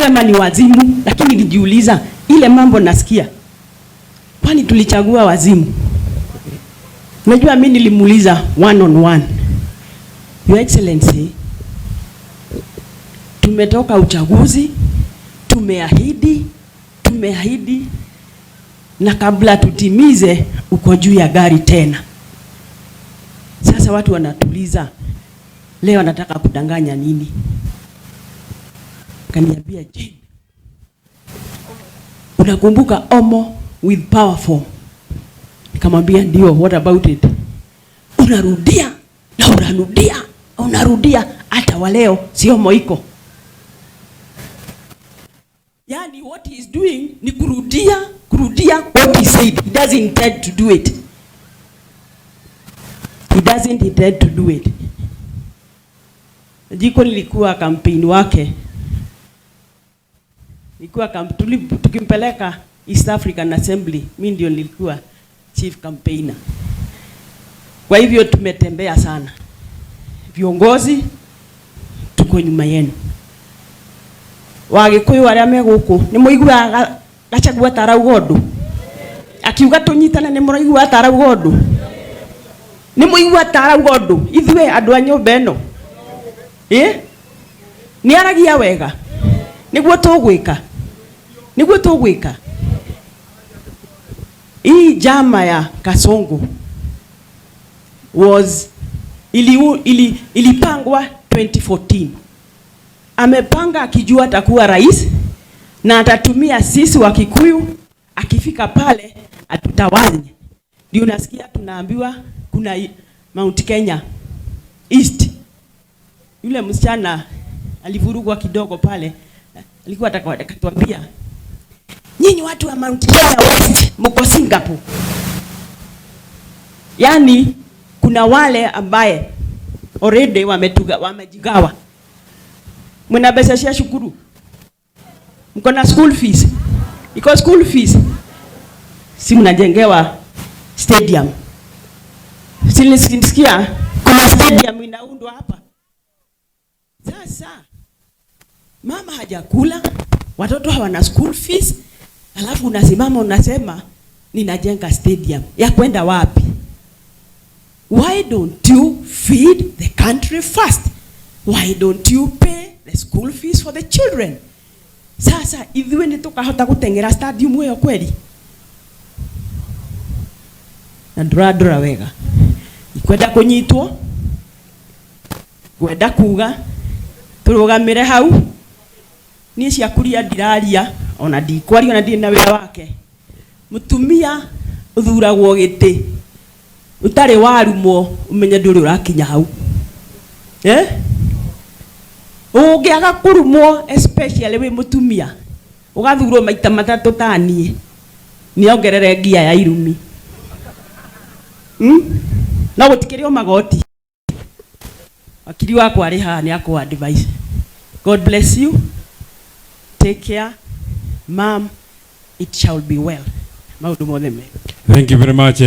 Sikusema ni wazimu, lakini nilijiuliza ile mambo nasikia, kwani tulichagua wazimu? Unajua, mimi nilimuuliza one on one, "Your Excellency, tumetoka uchaguzi, tumeahidi, tumeahidi, na kabla tutimize uko juu ya gari tena. Sasa watu wanatuliza leo, anataka kudanganya nini?" Kaniambia, "Jane, unakumbuka Omo with Power Foam?" Nikamwambia, "Ndio, what about it?" "Unarudia na unarudia, unarudia, hata wa leo si Omo iko." Yani what he is doing ni kurudia kurudia what he said. He doesn't intend to do it. He doesn't intend to do it. Jiko nilikuwa campaign wake, nilikuwa tukimpeleka East African Assembly, mi ndio nilikuwa chief campaigner. Kwa hivyo tumetembea sana, viongozi tuko nyuma yenu. Wagikuyu aria me guku ni muiguaga Gachagua tarauga undu akiuga tunyitane, ni muraigua tarauga undu, ni muigua tarauga undu ithuĩ andũ a nyũmba ĩno ĩ nĩ aragia wega, nĩguo tũgwĩka, nĩguo tũgwĩka. Hii jama ya Kasongo was ilipangwa 2014. Amepanga akijua atakuwa rais na atatumia sisi wa Kikuyu, akifika pale atutawanye. Ndio unasikia tunaambiwa kuna Mount Kenya East. Yule msichana alivurugwa kidogo pale, alikuwa akatuambia, "Nyinyi watu wa Mount Kenya West mko Singapore." Yaani kuna wale ambaye already wametuga, wamejigawa. Mna pesa cia shukuru, mko na school fees, iko school fees, si mnajengewa stadium? Si nilisikia kuna stadium inaundwa hapa sasa. Mama hajakula, watoto hawana school fees, alafu unasimama unasema ninajenga stadium ya kwenda wapi? Why don't you feed the country first? Why don't you pay the school fees for the children? Sasa ithuĩ nĩ tũkahota gũteng'era stadium ĩyo kweli? Na ndũrandora wega, ikwenda kũnyitwo, ngwenda kuga tũrũgamĩre hau. Niĩ ciakuria ndiraria, ona ndikwaria, ona ndirĩ na wĩra wake. Mũtumia ũthuragwo gĩtĩ ũtarĩ warumwo, ũmenye ndũrĩ ũrakinya hau, eh? Ũngĩaga kũrumwo, especially wĩ mũtumia ũgathurwo maita matatũ ta niĩ, nĩongerere ngia ya irumi, No gũtikĩrĩ o magoti. Wakiri wakwa arĩ haha nĩ akũ advice. God bless you, take care, ma'am, it shall be well, maũndũ mothe mega. Thank you very much.